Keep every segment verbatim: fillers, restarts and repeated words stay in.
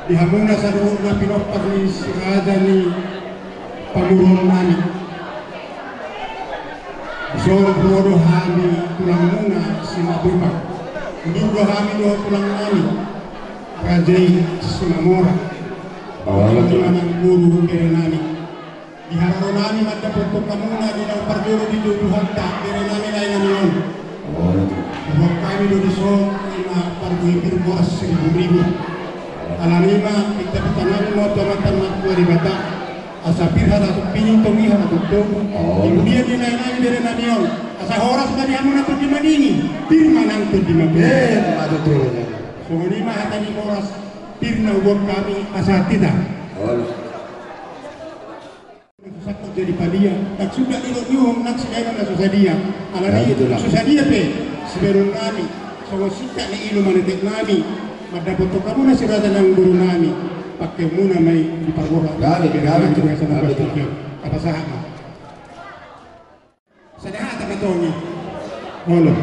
Di hamuna saluhutna pinompar ni si raja ni pamoruon nami. Dison ro do hami tulangmuna Simatupang. Undur do hami dohot tulang nami raja i Simamora. Olo. Di manang guru bere nami. Di haroro nami mandapothon hamuna di naung parjolo di Tuhanta, bere nami, lae nami on. Olo. Huboan hami do dison ima parbue pir boras saribu-ribu. Alani i ma pinta-pinta nami ma tu Amanta Martua Debata, asa pir hata topi ni topi hata topi. Olo. Kemudian di lae nami, bere nami on, asa horas ma di hamuna tondi madingin, pir ma nang tondi mapir. Eh, ma tutu. Songon i ma hata ni horas, pir na huboan hami pasahat hita. Olo. Sangkot jadi padia, tak suka di rot nyuhung nang sibaenon na so sadia. Alani i, so sadia pe sibaenon nami, songon singkat ni ilu manetek nami, mandapothon hamuna si raja nang boru nami, pangkeonmuna ma i di parboha. Gabe, gabe, gabe. Tapasahat ma. Sada hata ma tong i. Olo.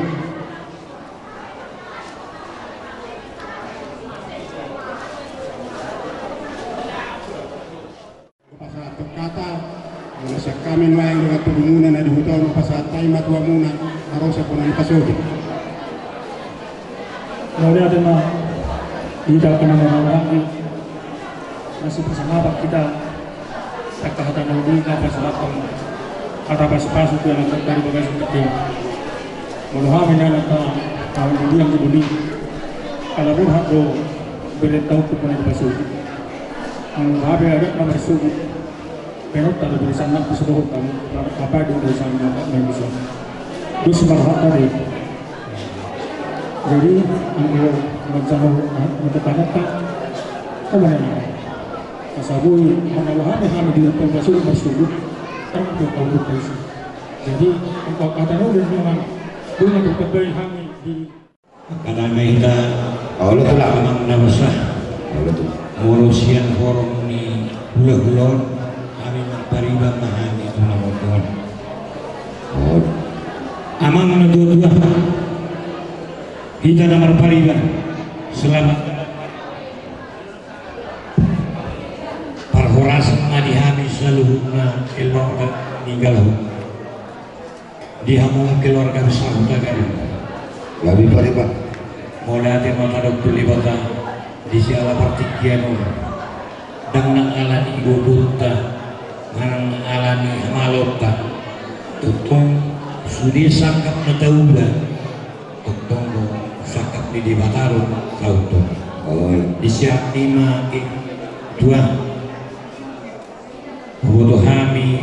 Pasahat hata, molo sian hami nuaeng dohot tubumuna na di huta on, pasahat hami ma tu hamuna, asa bona ni pasogit. Mauliate ma di hita angka na marhahamaranggi, na sipasangapan hita, angka hata na uli na pasahathon hata pasupasu tu anak angka di bagasan hita. Molo hami na angka na uli di bagasan hita, ala burhan do berenta hukum na dipasogit. Molo hami adat na marsogot, berenta do bere sannang pasogot hamu, apa do bere sannang na bisa. Dos marhata dei. Jadi anggo manjalo, ah, manjalo hata, apa namanya? Asa boi manjalo hami, hami di pembasu marsogot, kan untuk kaum isi. Jadi anggo hata na uli memang, boi na berkebay hami di Angka na hita. Olo, tulang. Amang na basa. Olo, tulang. Molo sian horong ni hulahula on, hami marpariban ma hami tu na martua on. Olo. Amang na tuatua, hita na marpariban, selamat. Parhorasan ma di hami saluhutna keluarga ni Galhut. Di hamu keluarga besar Hutagabe. Gabe pariban. Mauliate ma tadok tu Debata di siala partingkian on. Ndang nang alani ibotonta, manang nang alani hamaloonta. Tongtong sude sangkap na taula, tongtong do sangkap ni Debata do taula. Oi. Di sian i ma i tua. Huboto hami,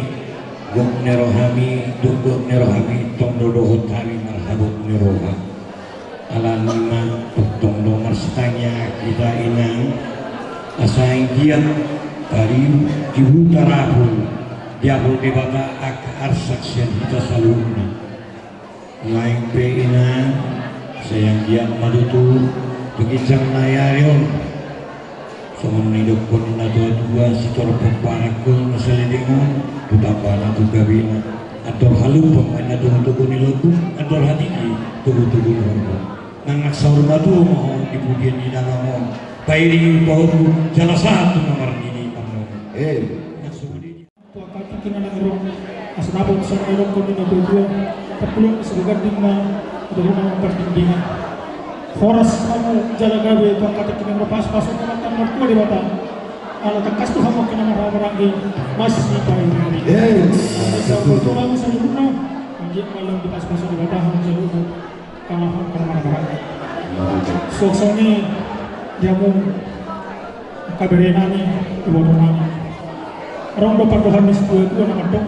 gok ni rohami, gok ni rohami, tong do dohot hami marhabot ni roha. Alani ma tongtong do marsitangiang hita inang, asa anggiat pariu di huta Rapul, diapul Debata angka arsak sian hita saluhutna. Naeng pe inang, sai anggiat ma tutu tu ginjang na i ari on. Songon nidokkon ni na tuatua, sitorop parak do na saleleng on, tu tambana tu gabena. Andor halumpang ma i na togutogu ni lombu, andor hatiti togutogu ni horbo. Nang saur matua ma ho di pudian ni damang on, pairingi pahompu jala sahat tu na marnini pangoni. Eh. Nang songon i. Tu angka tingki na naeng ro, asa dapot songon na nidokkon ni na tuatua, parpulung ni si baganding ma, tu na marpardingdingan. Horas hamu jala gabe tu angka tingki na naeng ro, pasupasu ni Amanta Martua Debata. Ala tangkas tu hamu angka na marhahamaranggi, masipairingiringi. Eh, betul, betul. Hamu saluhutna, anggiat ma lam dipasupasu Debata hamu saluhutna. Suang songon i di hamu angka bere nami, iboto nami. Adong do pandohan ni situatua na mandok,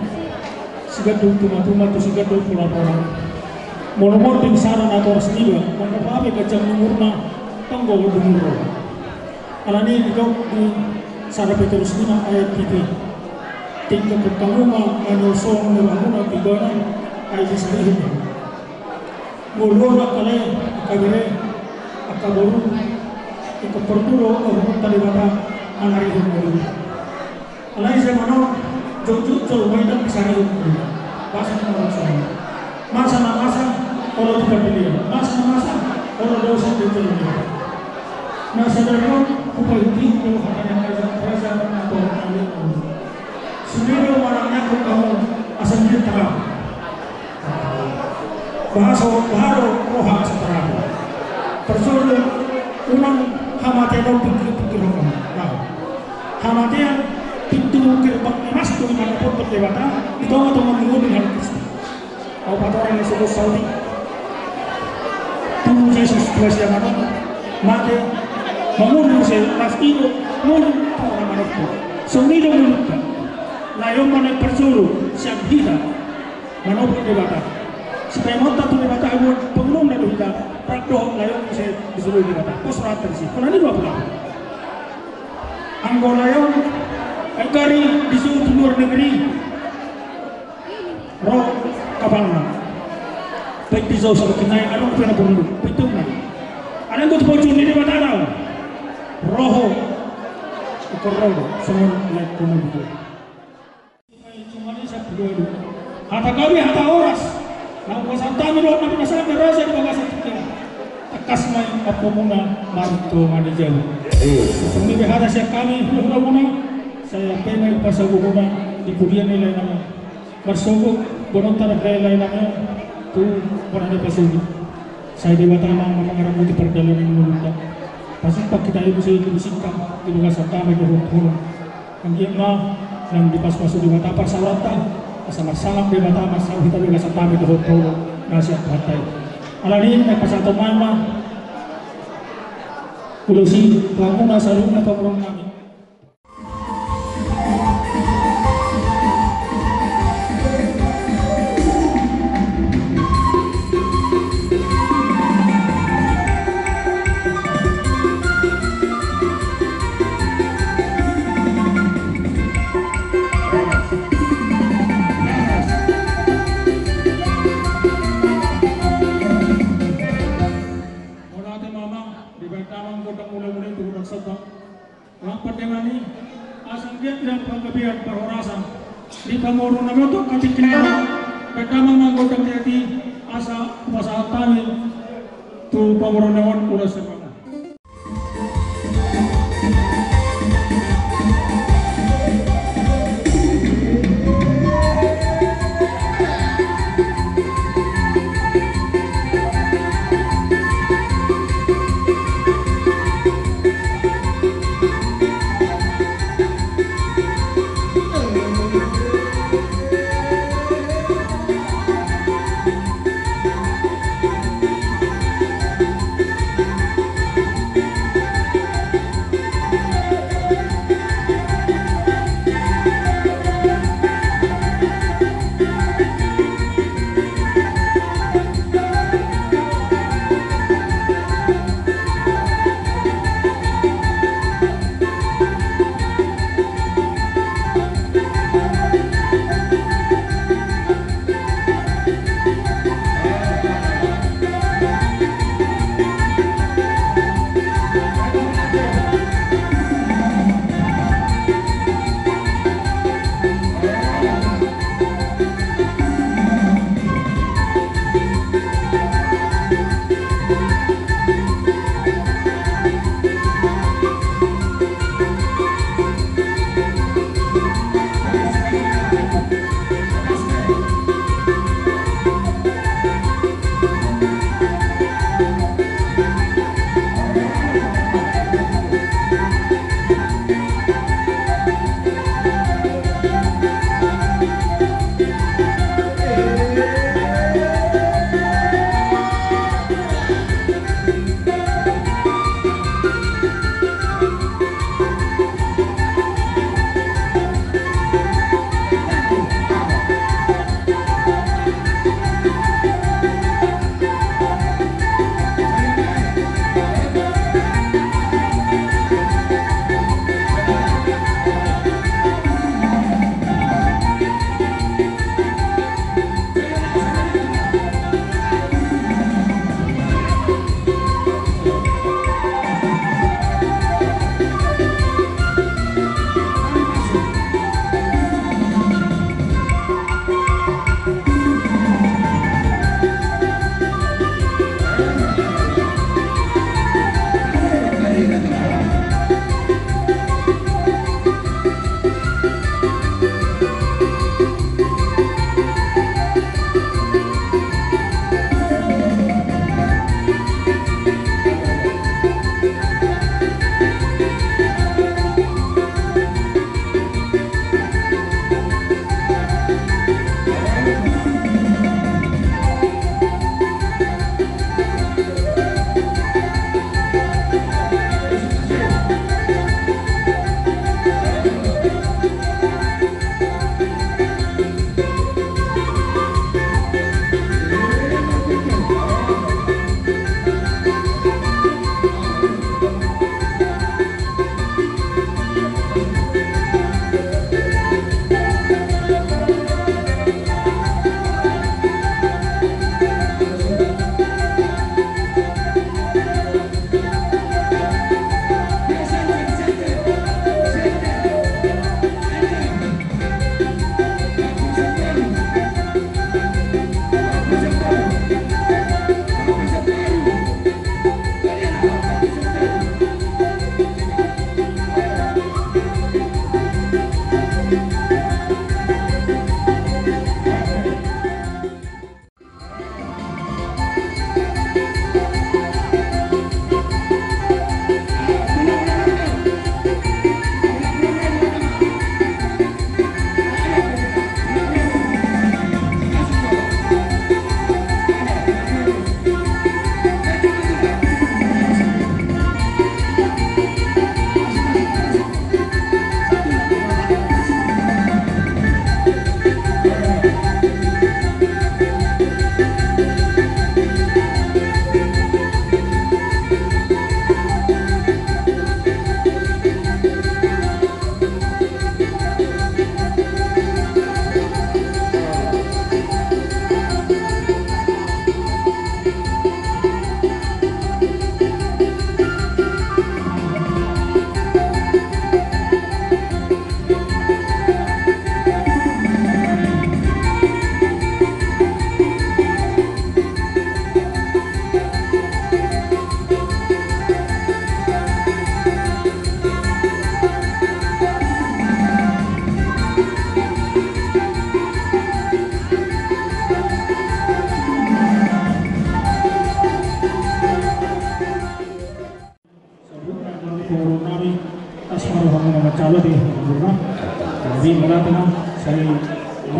sigantung tumatuma tu sigantung polapola. Molo monding sara na toras niba, molo hape ganjang ni umurna, tong do dumur roha. Alani i didok di sada Petrus lima ayat pitu. Tingkos hamu ma na niosongon ni rohamuna tu ibana, ai disarihon. Molo angka lae, angka bere, angka boru, ingkon porlu do Amanta Debata manarihon molo. Alai zaman on, jotjot jolma i ndang disarihon molo. Masa na masa, masa na masa, olo tu pandelean, masa na masa, olo do sandok jolma. Na sadari on, Hupaihutihut do hata ni angka raja, raja na torop na leleng on. Songon i do manang ni angka hamu asa mangihut hamu. Bahen do, bahen do roha asa tarang. Parjolo, unang hamatean on pingkirpingkir hamu. Nah, hamatean pintu gerbang ni emas do i mandapothon Debata di tongatonga ni ngolu ni halak Kristen. Au patorang ni suku Saudi. Tubu Jesus tu siaman on, mate, mangolu muse, las i do ngolu tu na manompo. Songon i do ngolunta. Lae on ma na parjolo sian hita manopot Debata. Supaya mauliate tu Debata, buat panguluna do hita, rap dohot lae on muse di solu Debata. Pos rohanta disi. Pola ni dua puluh. Anggo lae on, engkari disuruh tu luar negeri. Ro kapalna. Baik di jauh sama kenai, adong pena perlu. Pintu na. Adong tu pojok ni Debata na. Roho. Ikor roho, songon lae kono gitu. Cuma ni satu dua dua. Hata kami, hata horas. Naung pasahat hami dohot na pinasahat ni raja di bagasan tingki on. Tangkas ma i ampuonmuna marhite na di jabu. Iya. Songon i be hata sian hami, hulahulamuna. Sai ampe ma i pasahatonmuna di huria ni lae nami on. Marsogot boanonta dohot lae nami on tu bona ni pasogit. Sai Debata ma na mangaramoti pardalanan ni ngolunta. Pasomba hita i muse di singkang di bagasan hami dohot holong. Anggiat ma naung dipasupasu Debata parsaoranta, asa marsangap Debata, marsangap hita di bagasan hami dohot holong na sian Tuhanta i. Alani i, na pasahaton ma ulos i tu hamuna saluhutna pamoruon nami. Mauliate ma amang, dibahen damang gondang mula-mula i tu gondang sombong. Lam pandengan i, asa anggiat di dalam panggabean parhorasan di pamoruon nami on tu angka tingki on, bahen damang ma gondang di hita i, asa hupasahat hami tu pamoruon nami on ulos sembana.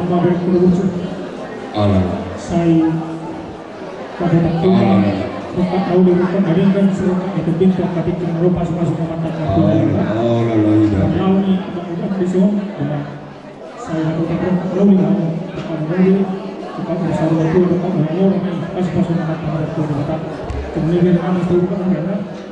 Mabar kulo burju. Ala. Sai. Pada takut. Ala. Rongkap na uli, rongkap na denggan, sai rongkap na tonding, rongkap na tingki na ro, pasupasu na mantap, ala, ala, ida. Launi, abang udah di sini, benar. Sai na rongkap, rongkap na uli, rongkap na uli, rongkap na saru, rongkap na uli, pasupasu na mantap, rongkap na mantap. Kemudian, rongkap na uli, rongkap na uli.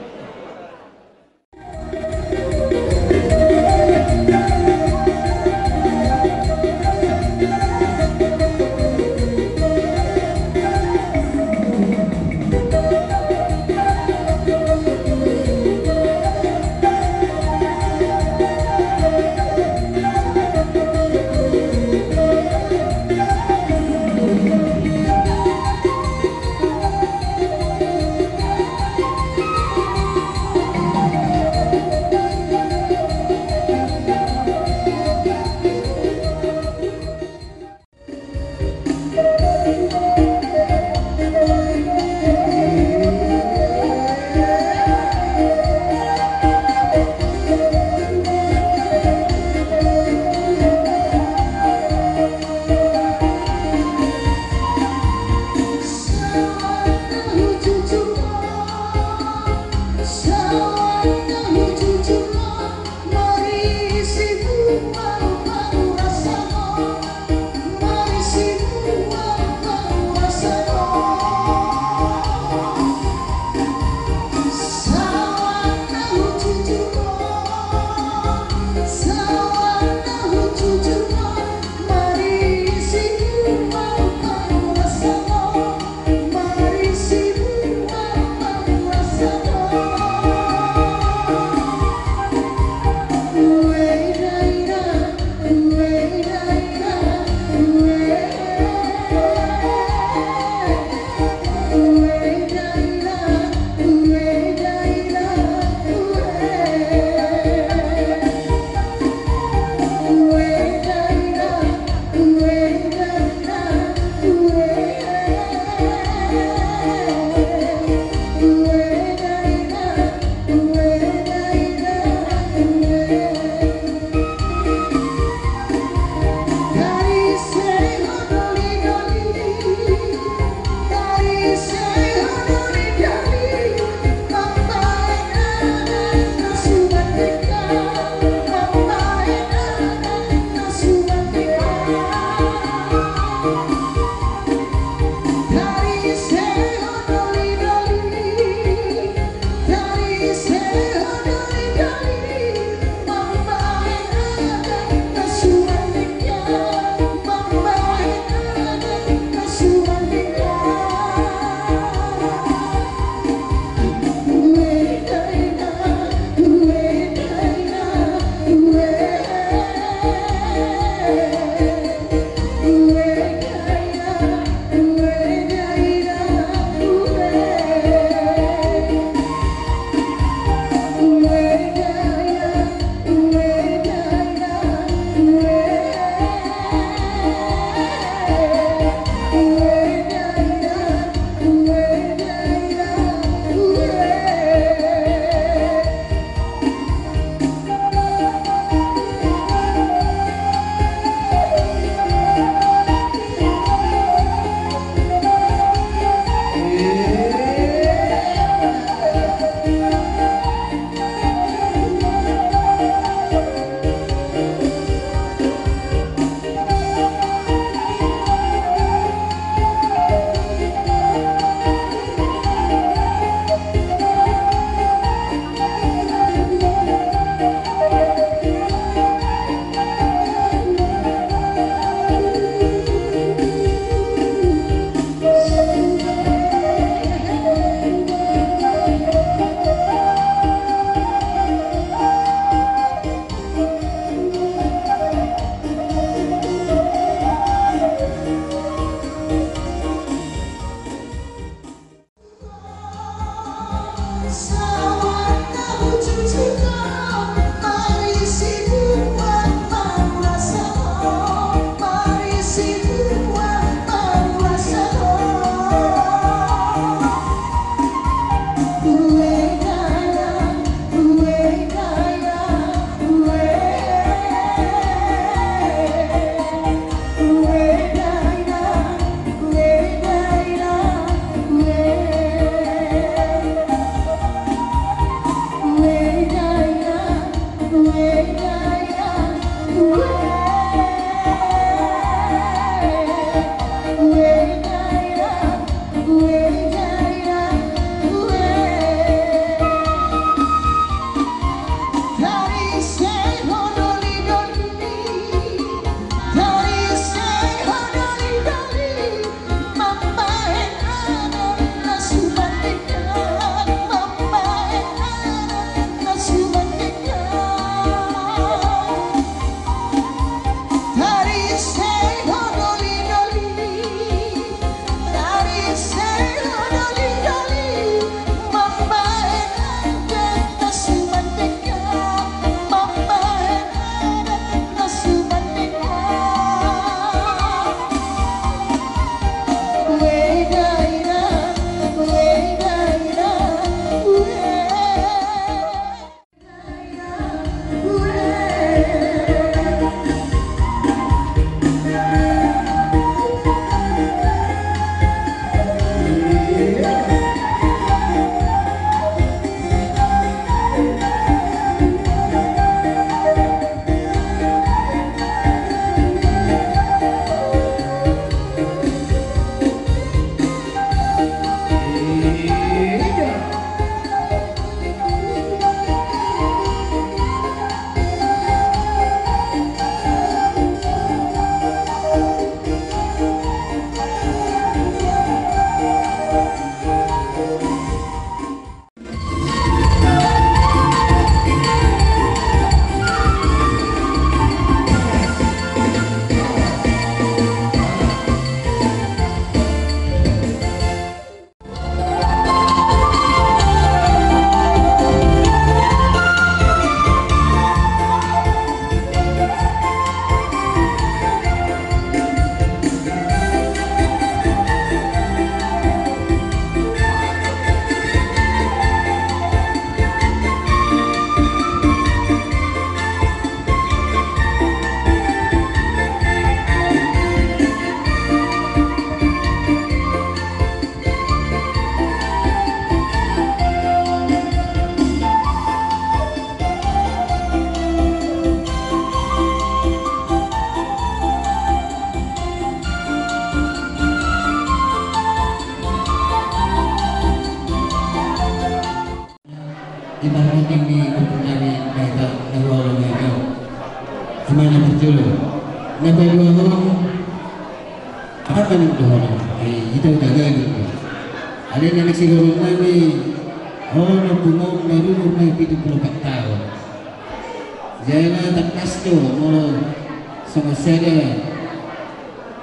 Di parmonding ni ompungnami Baita na hualu nami on. Ima na parjolo. Na paduahon. Aha nang dohonon? Eh, hita udah gagal. Alai na naeng sidohonon nami, on ompung on marumur ma pitu pulu opat taon. Jala tangkas do molo songon sada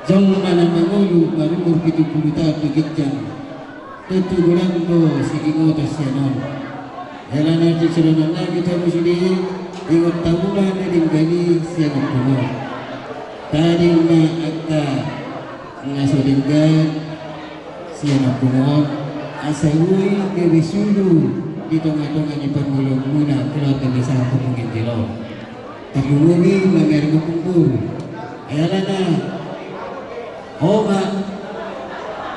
jolma na mangolu marumur pitu pulu taon di ginjang. Tontu godang do siningoton sian on. Jala na naeng sidohonon nami tu hamu sude, ingot hamu ma na denggan i sian ompung on. Tading ma angka na so denggan sian ompung on, asa boi gabe sulu di tongatonga ni parngoluonmuna keluarga na sahat tu ginjang on. Tarlumobi mamereng ompung boru. Alana Oma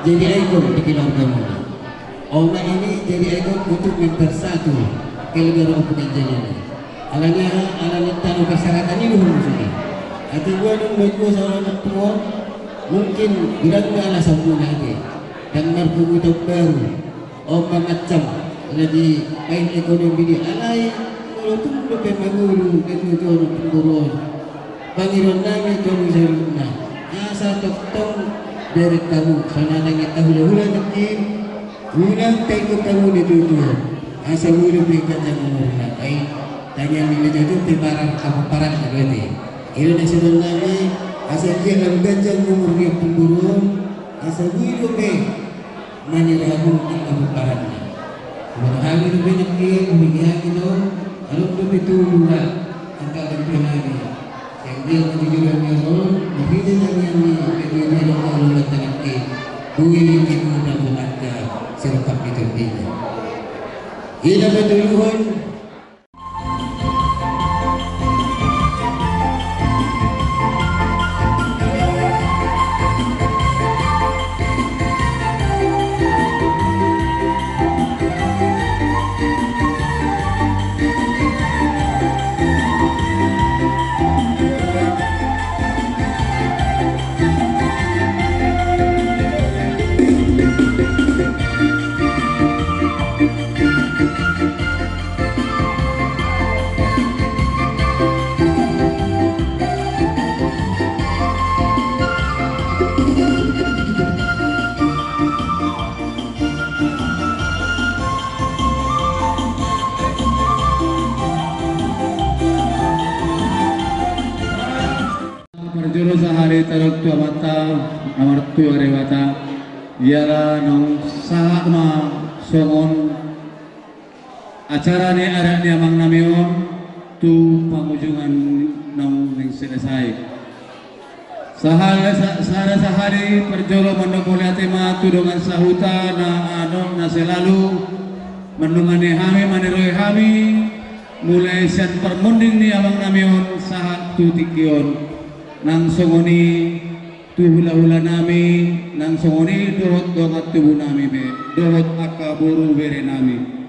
jadi ikon di keluargamuna. Oma ini jadi ikon untuk mempersatu keluarga Ompu Ganjang ini. Alana, alana tano persyaratan ini dulu maksudnya. Ate gua dong baju sama ompung on, mungkin godang do alasanmuna ate. Dan marpungu taon baru. Oma macam lagi main ekonomi di alai, molo tung dope mangolu natuatuaon ompung boru on. Pangidoan nami tu hamu saluhutna, asa tongtong bereng hamu, songon na naeng tahulahula nangkin, unang taingot hamu natuatuaon. Asa boi dope ganjang umurna, ai tangiang ni natuatua pe marang hapomparanna do ate. I do na sidohonon nami, asa anggiat lam ganjang umur ni ompung boru on, asa boi dope manirahon angka pomparanna. Molo hami dope nangkin, hubege hami do, adong dope tolu ra angka ganti nami. Sian dia ma jujur hami on, marhite tangiang ni natuatua do molo nangkin, boi tibu na pomparanna sirongkap ni tondina. I na patoluhon. Parjolo sahali tadok tu Amanta na martua Debata, jala naung sahat ma songon acara ni adat ni amang nami on tu pangujungan naung naeng selesai. Sahal-, sa-, sada sahali parjolo mandok mauliate ma tu dongan sahuta na adong na selalu mandongani hami, maniroi hami, mulai sian parmonding ni amang nami on sahat tu tingki on. Nang songon i tu hulahula nami, nang songon i dohot dongan tubu nami be, dohot angka boru bere nami.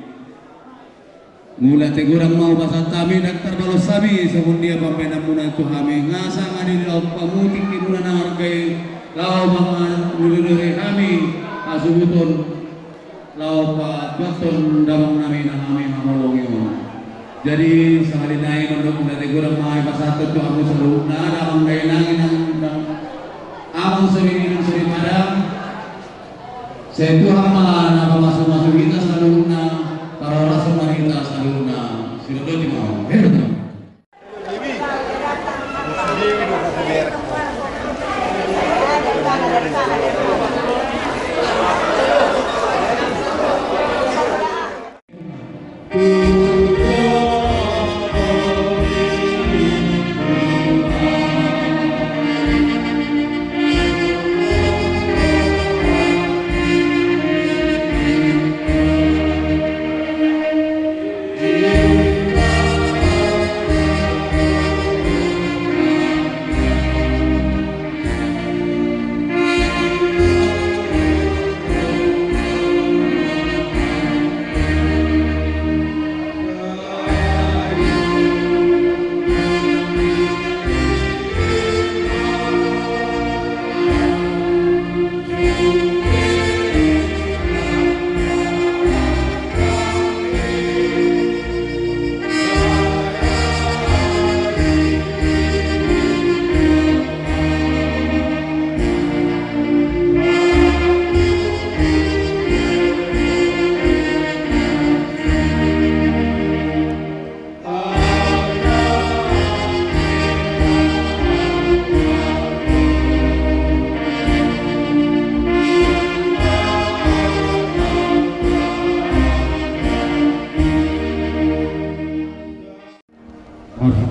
Mauliate godang ma hupasahat hami, ndang tarbalos hami songon dia pambahenanmuna tu hami, nga sanga dilehon hamu tingkimuna na marga i, laho manganuriroi hami hasuhuton, laho patuathon damang nami na hami haholongi on. Jadi sahali nai mandok mauliate godang ma hupasahat tu hamu saluhutna, damang dainang, inang, amang sorinik, inang soripada. Sai Tuhan ma na pamasumasu hita saluhutna, parhorasan ma hita saluhutna. Sidodoti ma. Hei.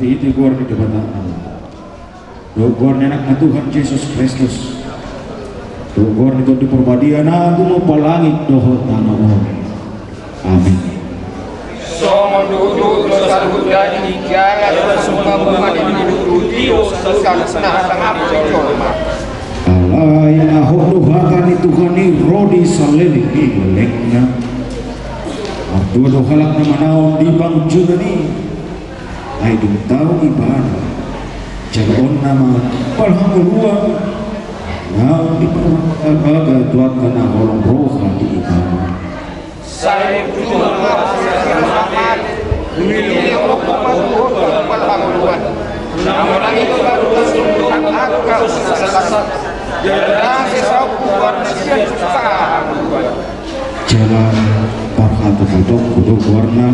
Marhite goar ni Debata, dohot goar ni Anakna Tuhan Jesus Kristus, dohot goar ni Tondi Parbadia na tumompa langit dohot tano on. Amin. Songon dohot dosa ni hita, jala songon dosa ni hita, alai na hot do hata ni Tuhan i ro di saleleng ni lelengna. Martua do halak na manaon di pangunjunan i. Ai dung tau ibana, jaloonna ma parhangoluan naung diparbaga tu angka na holong roha di ibana. Sai Tuhan ma parhangoluan. Jala parhata potongku do goarna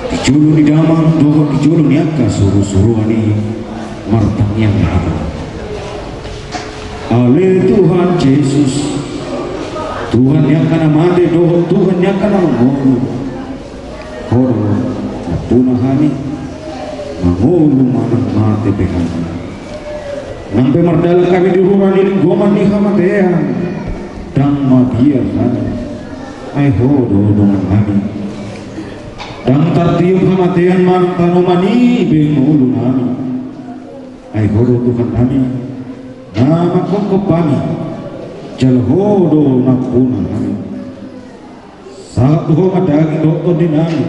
di jolo ni damang dohot di jolo ni angka surusuruan i. Martangiang ma hita. Ale Tuhan Jesus, Tuhan ni angka na mate dohot Tuhan ni angka na mangolu. Ho do nampuna hami, mangolu manang mate pe hami. Nang pe mardalan hami di rura ni linggoman ni hamatean, ndang mabiar hami, ai Ho do dongan nami. Ndang tartiop hamatean manang tanoman i be ngolu nami, ai Ho do Tuhan nami na manghophop hami, jala Ho do nampuna hami. Sahat tu Ho ma daging dohot tondi nami,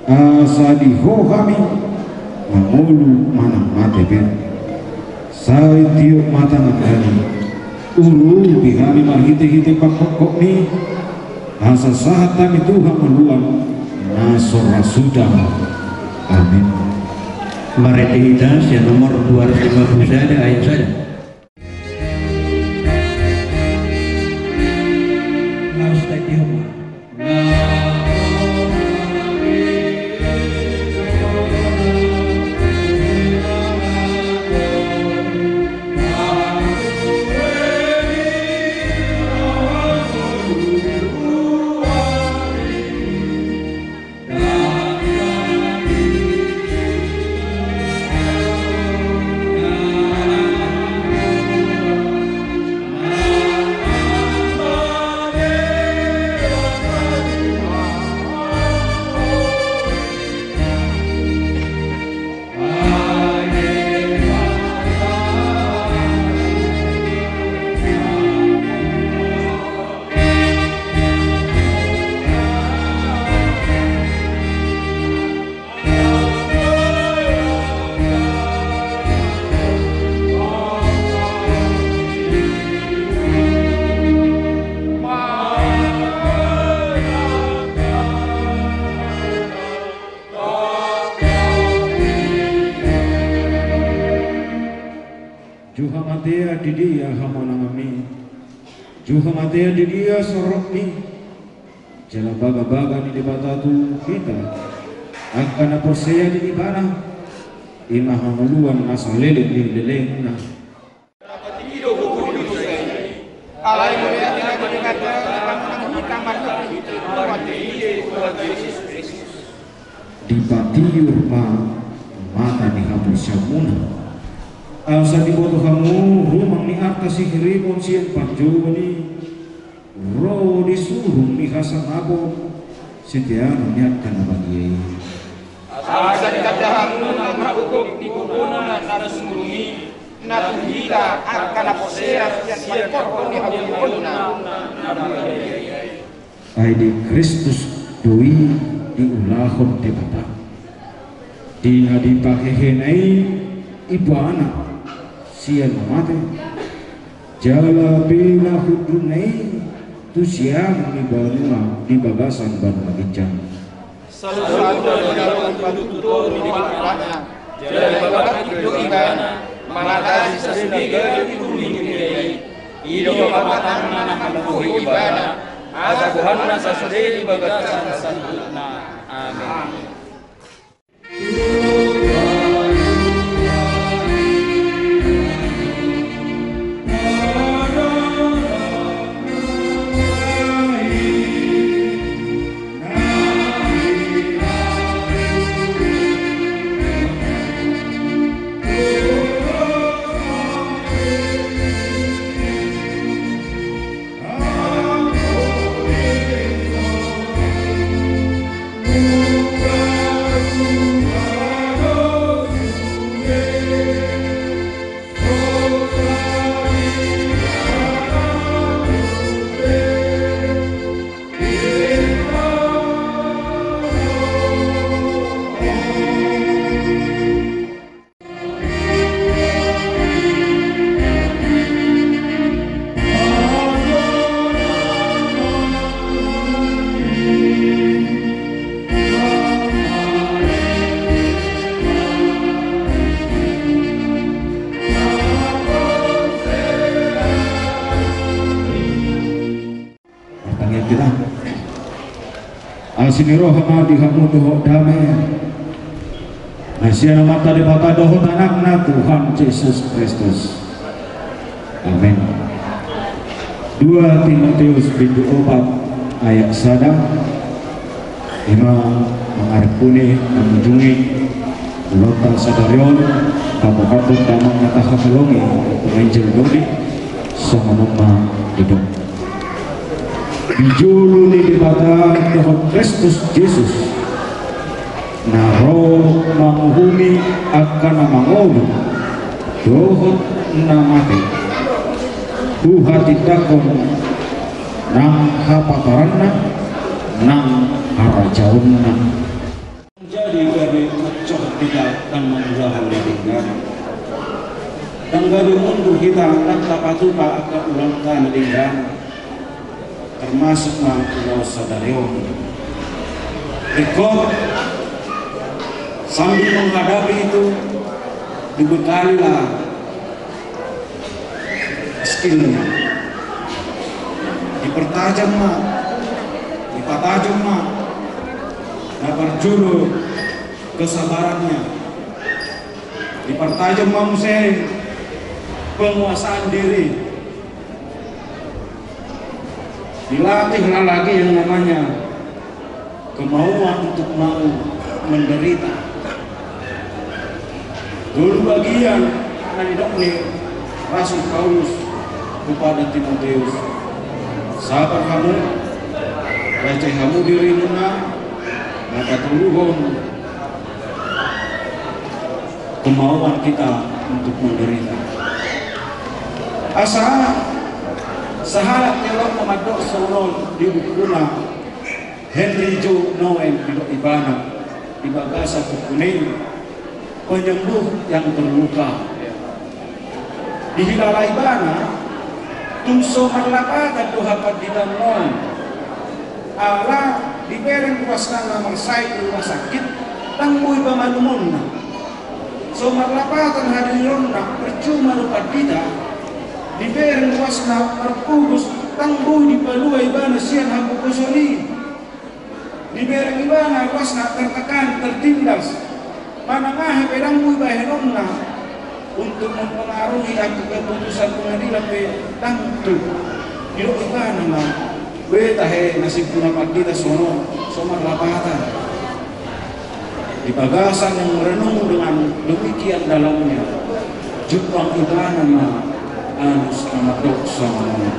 asa di Ho hami mangolu manang mate pe. Sai tiop ma tangan nami, urupi hami marhitehite panghophopmi, asa sahat hami tu hangoluan na so ra suda. Amin. Marende hita sian nomor dua ratus lima puluh sada ayat sada. Juha matea di dia hamonanganmi. Juha matea di dia sorokmi. Jala bagabaga ni Debata tu hita angka na porsea di Ibana, i ma hangoluan na saleleng ni lelengna. Alai mauliate ma di Debata, na manangihon hita marhite Tuhanta Jesus Kristus. Dipatiur ma mata ni haporseaonmuna, asa diboto hamu rumang ni arta sihirimon sian panjouon i, ro di surung ni hasangapon siteanon ni angka na badia i. Asa ditanda hamu ma ugop ni gogoNa na sumurung i, na tu hita angka na porsea sian pangidoan ni haporseaonna na badia i. Ai di Kristus do i diulahon Debata, di na dipahehena i Ibana sian na mate, jala pinahundulna i tu siamun ni banua di bagasan banua ginjang. Saluhutna do dapot tu toru ni Ibana, jala dipabangkit do Ibana, mangatasi sasude gabe di ngolu ni huria i. I do ma patanna na mambohi Ibana, asa gohanna sasude di bagasan saluhutna. Amin. Hita. Asi ni roha ma di hamu dohot dame na sian Amanta Debata dohot Anakna Tuhan Jesus Kristus. Amen. Dua Timoteus bindu opat ayat sada. Ima mangaripuni mangunjungi ulaonta sadari on, pamokaphon damang na tahaholongi penginjil dodi songon on ma didok. Di jolo ni Debata dohot Kristus Jesus, na ro manguhumi angka na mangolu dohot na mate, huhatindangkon nang hapatoranna nang harajaonna. Jadi gabe mancohot hita ndang mangulahon na denggan. Ndang gabe mundur hita ndang tapatupa angka ulaonta na denggan, termasuk ma ulaon sadari on. Ringkot, sambil menghadapi itu, dibekalilah skillnya. Dipertajam ma, dipatajam ma na parjolo kesabarannya. Dipertajam ma muse penguasaan diri. Dilatihlah lagi yang namanya kemauan untuk mau menderita. Dua bagian na nidok ni Rasul Paulus kepada Timoteus. Sabar hamu, lecei hamu dirimuna, na patoluhon kemauan kita untuk menderita. Asa sahalak teolog na mandok songon on di bukuna Henry Joe Nouwen, didok ibana di bagasan bukuna i, penyembuh yang terluka. Dihilala ibana, tung so marlapatan do hapanditaan on. Ala dibereng ruasna na marsahit di rumah sakit, ndang boi pamalumonna. So marlapatan hadironna, percuma do pandita. Dibereng ruasna marpogos, ndang boi dipalua ibana sian hapogoson i. Dibereng ibana ruasna tertekan, tertindas. Manang aha pe ndang boi bahenonna untuk mempengaruhi angka keputusan pengadilan pe, ndang tutu. Didok ibana ma, "Weh, tahe, nasibku na pandita songon on, so marlapatan." Di bagasan yang merenung dengan demikian dalamnya, jumpang ibana ma alus na mandok songon on.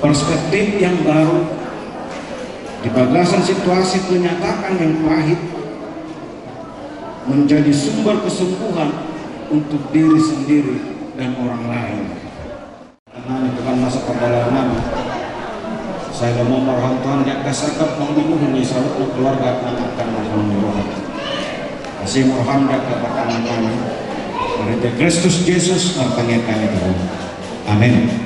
Perspektif yang baru di bagasan situasi kenyataan yang pahit menjadi sumber kesembuhan untuk diri sendiri dan orang lain. Nami, Tuhan, masa pardalanan nami. Sai lomo ma roham, Tuhan, di angka sangkap mangihuthon ni saluhut keluarga nang angka na mangolu roha. Asi ma roham di angka pardalanan nami. Marhite Kristus Jesus martangiang hami tu Ho. Amen.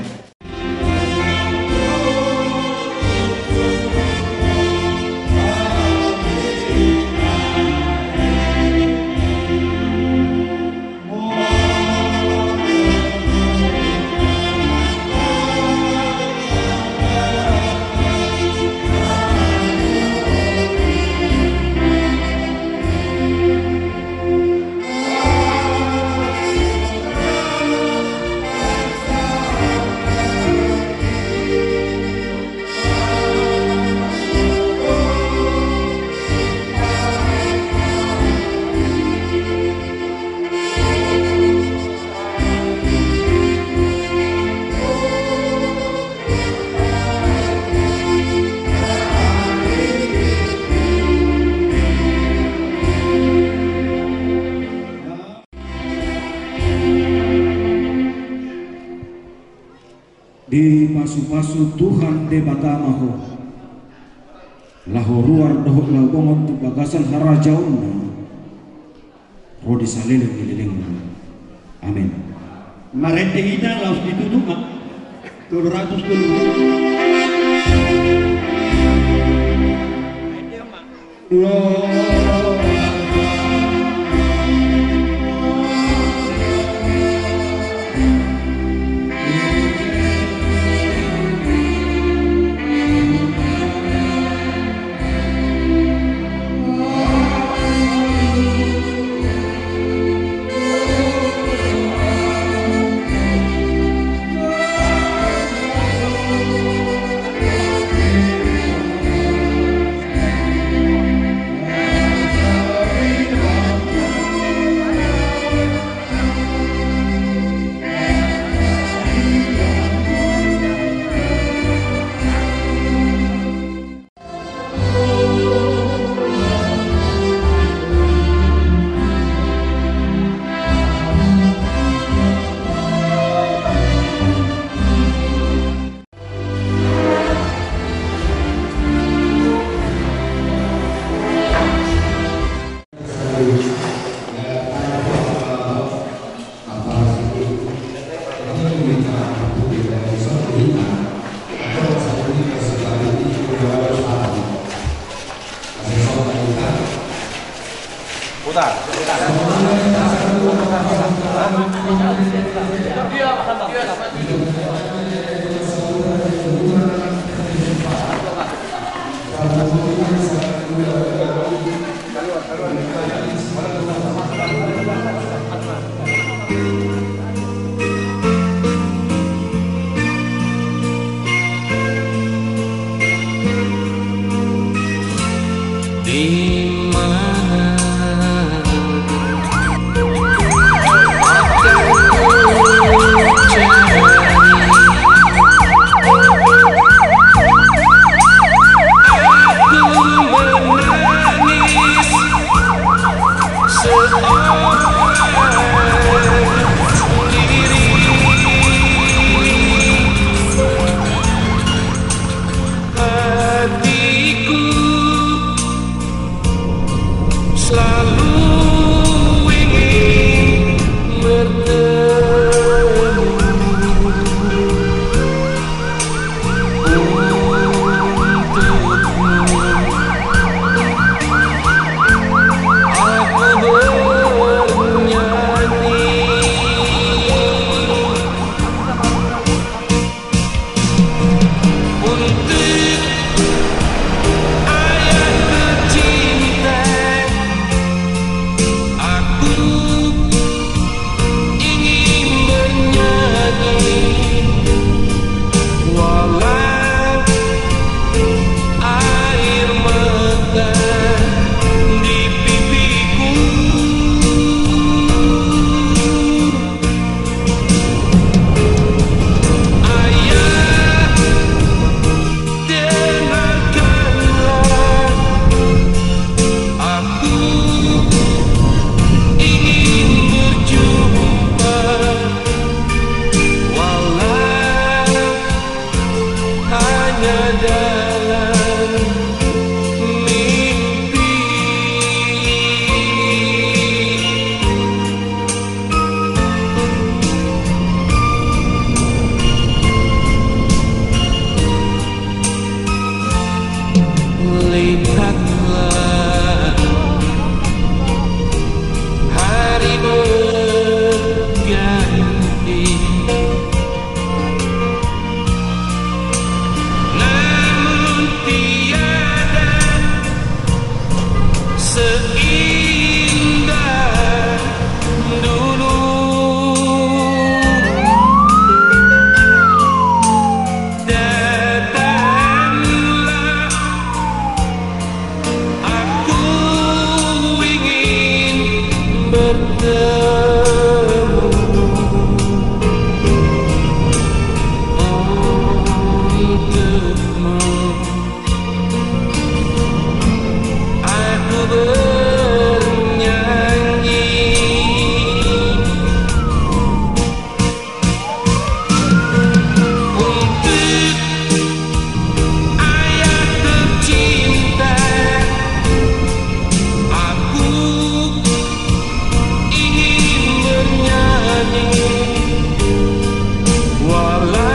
Dipasupasu Tuhan Debata ma ho, laho ruar dohot laho bongot tu bagasan harajaonna, ro di saleleng ni lelengna. Amen. Marende hita laos ditutup ma. Tolu ratus tolu. Lo. Hatiku selalu ingin bertemu untukmu. Aku bernyanyi untuk ayah tercinta, aku ingin bernyanyi, walau air mata di pipiku. Ayah, dengarkanlah, aku ingin berjumpa, walau hanya dalam mimpi. Lihatlah, hari berganti, namun tiada seindah dulu. Datanglah, aku ingin bertemu untukmu. Aku bernyanyi untuk ayah tercinta. Aku ingin bernyanyi, walau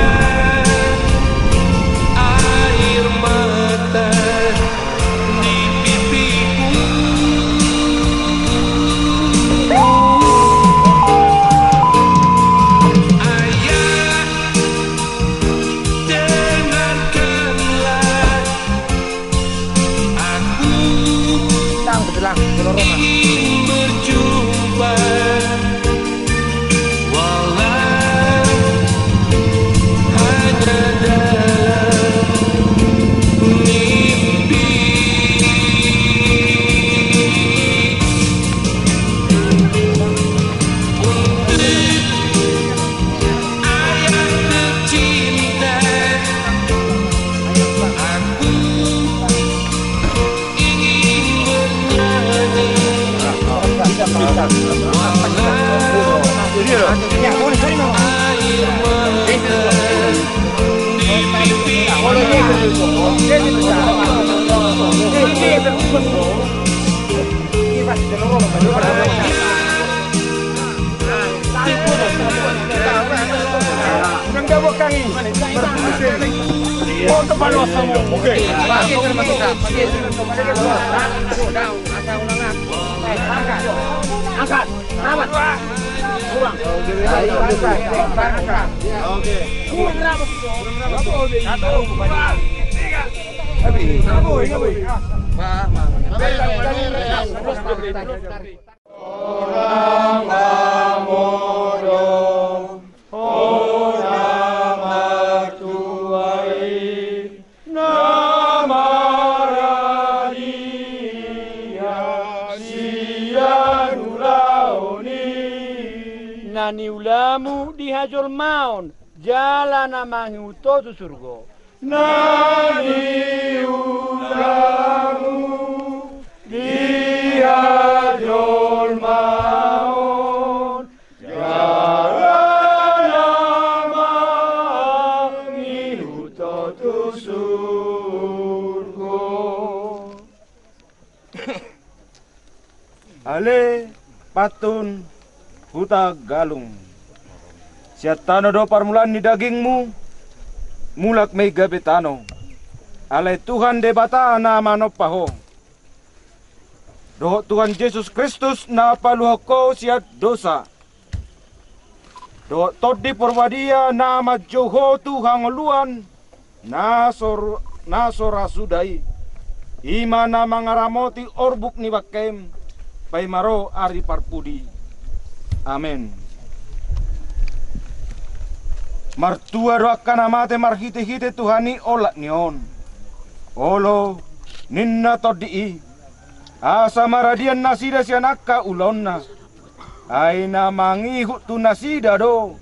air mata di pipiku. Ayah, dengarkanlah, aku ingin berjumpa, walau hanya dalam mimpi. Untuk ayah tercinta, aku ingin bernyanyi. Air mata di pipi. Oke. Na niulamu di hajolmaon, jala na mangihut ho tu surgo. Na niulamu di hajolmaon, jala na mangihut ho tu surgo. Ale pantun Huta Galung. Sian tano do parmulaan ni dagingmu, mulak ma i gabe tano. Alai Tuhan Debata na manompa ho, dohot Tuhan Jesus Kristus na paluahon ho sian dosa, dohot Tondi Porbadia na manjou ho tu hangoluan na so, na so ra suda i, i ma na mangaramoti orbuk ni bangkem paima ro ari parpudi. Amen. Martua do angka na mate marhitehite Tuhan i olat ni on. Olo, ninna tondi i, asa maradian nasida sian angka ulaonna. Ai na mangihut tu nasida do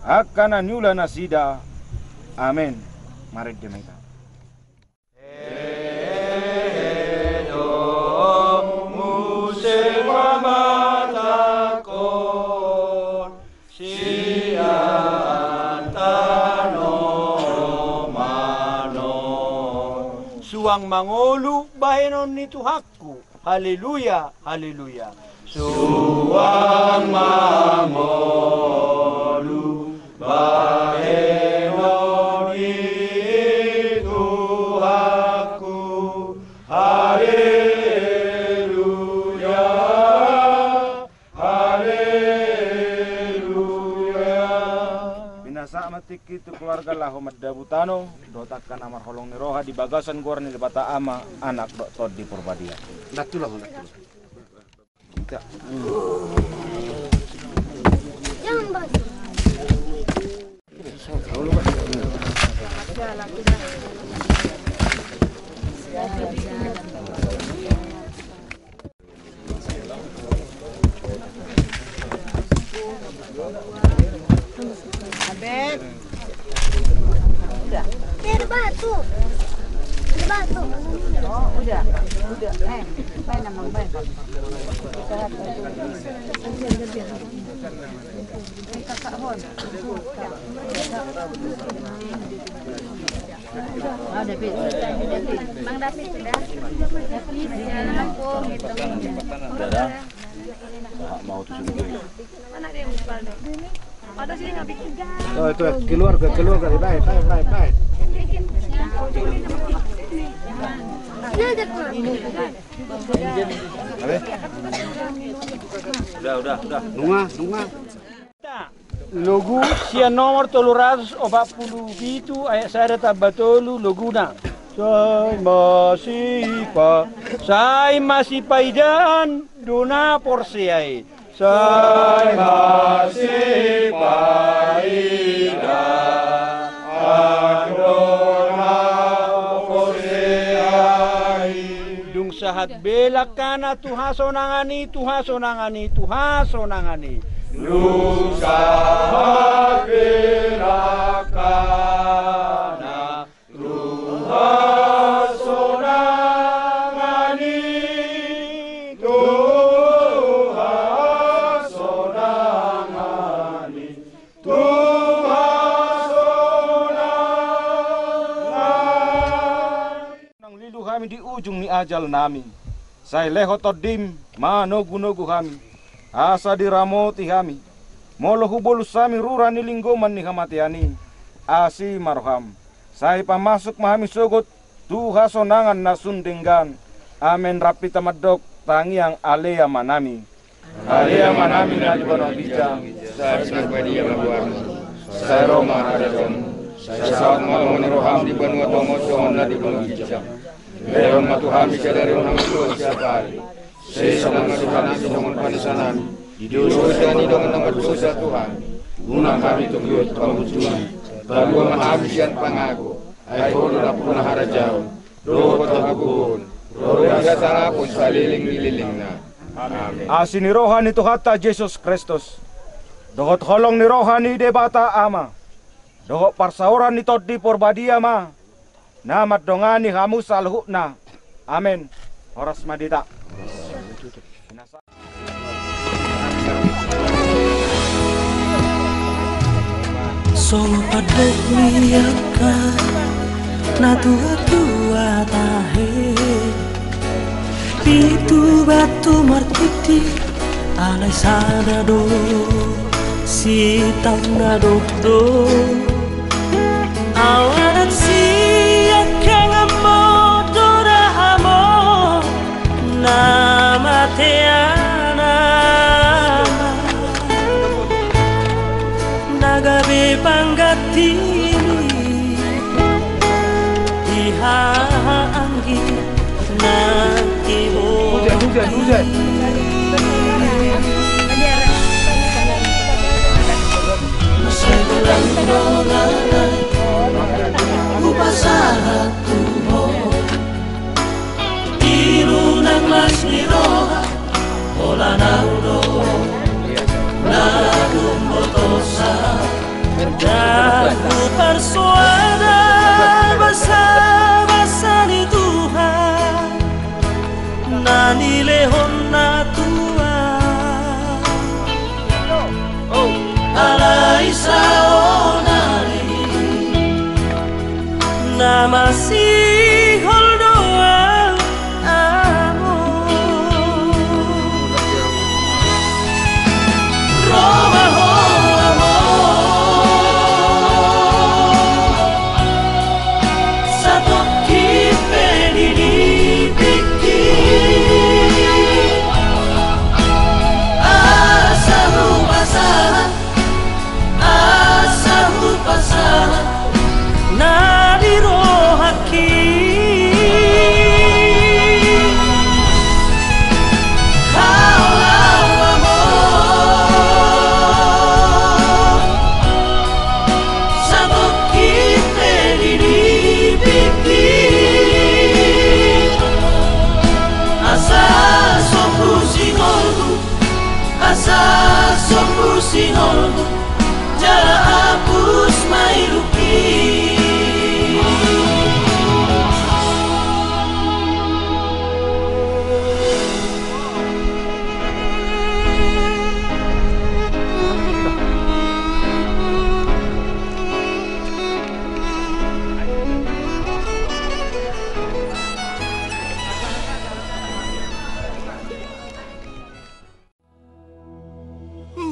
angka na niula nasida. Amen. Marende ma hita. Hehe do muse pamatangkon sian tano manon. Suang mangolu bahenon ni Tuhanku. Haleluya, haleluya. Suang mangolu bahenon ni Tuhanku. Haleluya, haleluya. Pinasahat ma tingki tu keluarga laho mandabu tano dohot angka na marholong ni roha di bagasan goar ni Debata Ama, Anak dohot Tondi Porbadia. Datullah, datullah. Abet. Udah. Ada batu. Ada batu. Oh, udah. Udah. Eh, main, Amang, main. Eh, Kakak Hon. Oh, David. David. Bang David, udah. David, ya, aku gitu. Udah, dah. Mau tuh sini. Mana dia, Mas Paldo? Ada sini nggak bikin. Oh, itu keluarga, keluarga. Baik, baik, baik, baik. Udah, udah, udah. Nunga, nunga. Logu sian nomor tolu ratus opat pulu pitu ayat sada tamba tolu, loguna. Sai masipa, sai masipaidaan do na porsea i. Sai masipaidaan do na porsea i. Dung sahat be langkana tu hasonangan i, tu hasonangan i, tu hasonangan i. Dung sahat be langkana tu hasonangan i, tu hasonangan i. Nang lilu hami di ujung ni ajal nami. Sai lehon Tondim manogunogu hami, asa diramoti hami. Molo hubolus hami rura ni linggoman ni hamatean i, asi ma roham. Sai pamasuk ma hami sogot tu hasonangan na sun denggan. Amen. Rap hita mandok tangiang Ale Amanami. Ale Amanami na di banua ginjang, Sai pinarbadia ma goarmu. Sai ro ma harajaonmu. Sai saut ma lomo ni roham di banua tonga on songon na di banua ginjang. Lehon ma tu hami sadari on hangoluan siapari. Sesa ma dosanami songon panesanami di dosa ni dongan na mardosa tu hami. Unang hami togihon tu pangunjunan. Palua ma hami sian pangago. Ai Ho do nampuna harajaon dohot hagogoon dohot hasangapon saleleng ni lelengna. Amen. Asi ni roha ni Tuhanta Jesus Kristus, dohot holong ni roha ni Debata Ama, dohot parsaoran ni Tondi Porbadia ma na mandongani hamu saluhutna. Amen. Horas ma di hita. Songon pandok ni angka na tuatua tahe, pitu batu martiti alai sada do, sitaon na dok do. Awanan siangkangan ma do da hamu na matean ama, na gabe panggantimi di hahaanggi. Hujan, hujan, hujan. Hupasahat tu Ho, inang las ni roha, holan ahu do na tumbotosa. Ndang huparsoada basabasa ni Tuhan na nilehonna tu ahu, alai saonari na masihol do ahu. Ro ma Ho, Amang, satongkin pe di nipingki, asa hupasahat, asa hupasahat na di rohangki. Hau, hau, Amang, satongkin pe di nipingki, asa sombu singolhu, asa sombu singolhu, jala hapus ma ilungki.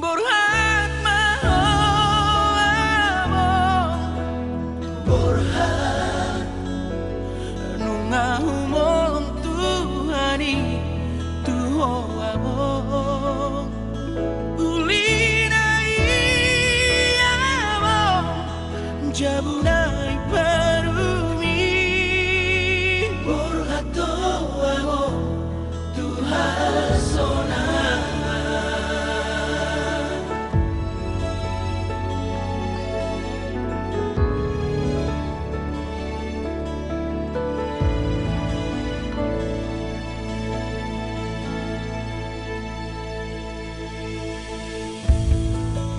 Borhat ma ho, Amang, borhat. Nunga humongkop Tuhan i tu ho, Amang. Uli na i, Amang, jabu na i parumi. Borhat do, Amang, tu hasonangan.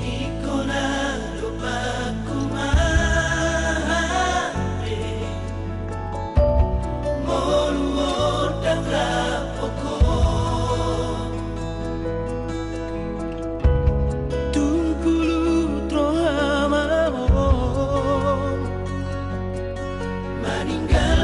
Ingkon na dompak humande, molo ndang rap ho. Tung pulut roham, Amang, maninggal